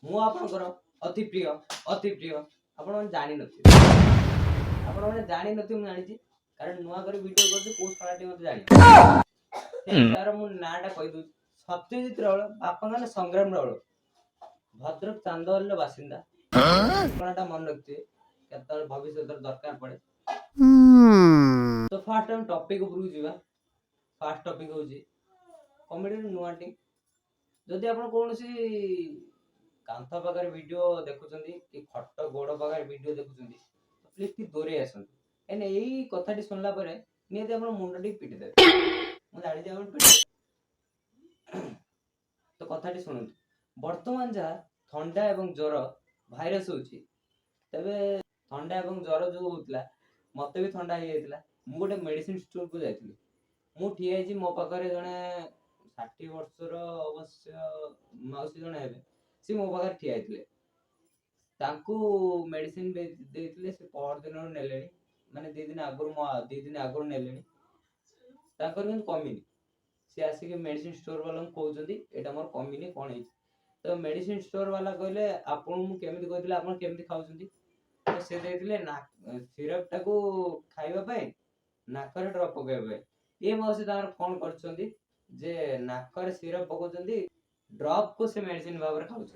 ମୁଁ ଆପଣଙ୍କର ଅତି ପ୍ରିୟ, ଅତି ପ୍ରିୟ। ଆପଣମାନେ ଜାଣିନଥିବେ, ଆପଣମାନେ ଜାଣିନଥିବେ, ମୁଁ ଜାଣିଛି। କାରଣ ନୂଆ କରି ଭିଡ଼ିଓ କରୁଛି, କୋଉ ଶଳାଟି ମତେ ଜାଣିବ। ତାର ମୁଁ ନାଁଟା କହିଦଉଛି, ସତ୍ୟଜିତ ରାଉଳ, ବାପାଙ୍କ ନାଁ ସଂଗ୍ରାମ ରାଉଳ, ଭଦ୍ରକ ଚାନ୍ଦବାଲିର ବାସିନ୍ଦା। ଠିକଣାଟା ମନେ ରଖିଥିବେ, କେତେବେଳେ ଭବିଷ୍ୟତରେ ଦରକାର ପଡେ। ତ ଫାର୍ଷ୍ଟ ଆମେ ଟପିକ ଉପରକୁ ଯିବା। ଫାର୍ଷ୍ଟ ଟପିକ ହଉଛି କମେଡିର ନୂଆ ଟିମ୍। ଯଦି ଆପଣ କୌଣସି କାନ୍ଥ ପାଖରେ ଭିଡ଼ିଓ ଦେଖୁଛନ୍ତି କି ଖଟ ଗୋଡ଼ ପାଖରେ ଭିଡ଼ିଓ ଦେଖୁଛନ୍ତି, ତ ପ୍ଲିଜ୍ ଟିକେ ଦୂରେଇ ଆସନ୍ତୁ। କାହିଁକିନା ଏଇ କଥାଟି ଶୁଣିଲା ପରେ ନିହାତି ଆପଣ ମୁଣ୍ଡ ଟିକେ ପିଟି ଦେବେ। ମୁଁ ଜାଣିଛି ଆପଣ ପିଟି। ତ କଥାଟି ଶୁଣନ୍ତୁ। ବର୍ତ୍ତମାନ ଯାହା ଥଣ୍ଡା ଏବଂ ଜ୍ୱର ଭାଇରସ ହଉଛି, ତେବେ ଥଣ୍ଡା ଏବଂ ଜ୍ୱର ଯୋଉ ହଉଥିଲା, ମତେ ବି ଥଣ୍ଡା ହେଇଯାଇଥିଲା। ମୁଁ ଗୋଟେ ମେଡିସିନ ଷ୍ଟୋରକୁ ଯାଇଥିଲି। ମୁଁ ଠିଆ ହେଇଛି, ମୋ ପାଖରେ ଜଣେ 60 ବର୍ଷର ଅବଶ୍ୟ ମାଉସୀ ଜଣେ ହେବେ, ସେ ମୋ ପାଖରେ ଠିଆ ହେଇଥିଲେ। ତାଙ୍କୁ ମେଡିସିନ ଦେଇଥିଲେ। ସେ ପହର ଦିନରୁ ନେଲେଣି, ମାନେ 2 ଦିନ ଆଗରୁ, ମୋ 2 ଦିନ ଆଗରୁ ନେଲେଣି। ତାଙ୍କର କିନ୍ତୁ କମିନି। ସେ ଆସିକି ମେଡିସିନ ଷ୍ଟୋର ବାଲାଙ୍କୁ କହୁଛନ୍ତି, "ଏଇଟା ମୋର କମିନି, କ'ଣ ହେଇଛି?" ତ ମେଡିସିନ ଷ୍ଟୋର ବାଲା କହିଲେ, "ଆପଣଙ୍କୁ ମୁଁ କେମିତି କହିଥିଲି? ଆପଣ କେମିତି ଖାଉଛନ୍ତି?" ତ ସେ ଦେଇଥିଲେ ନା ସିରପ ଟାକୁ ଖାଇବା ପାଇଁ, ନାକରେ ଡ୍ରପ୍ ପକେଇବା ପାଇଁ। ଇଏ ମାଉସୀ ତାଙ୍କର କ'ଣ କରୁଛନ୍ତି ଯେ ନାକରେ ସିରପ ପକଉଛନ୍ତି, ଡ୍ରପ୍ କୁ ସେ ମେଡିସିନ ଭାବରେ ଖାଉଛନ୍ତି।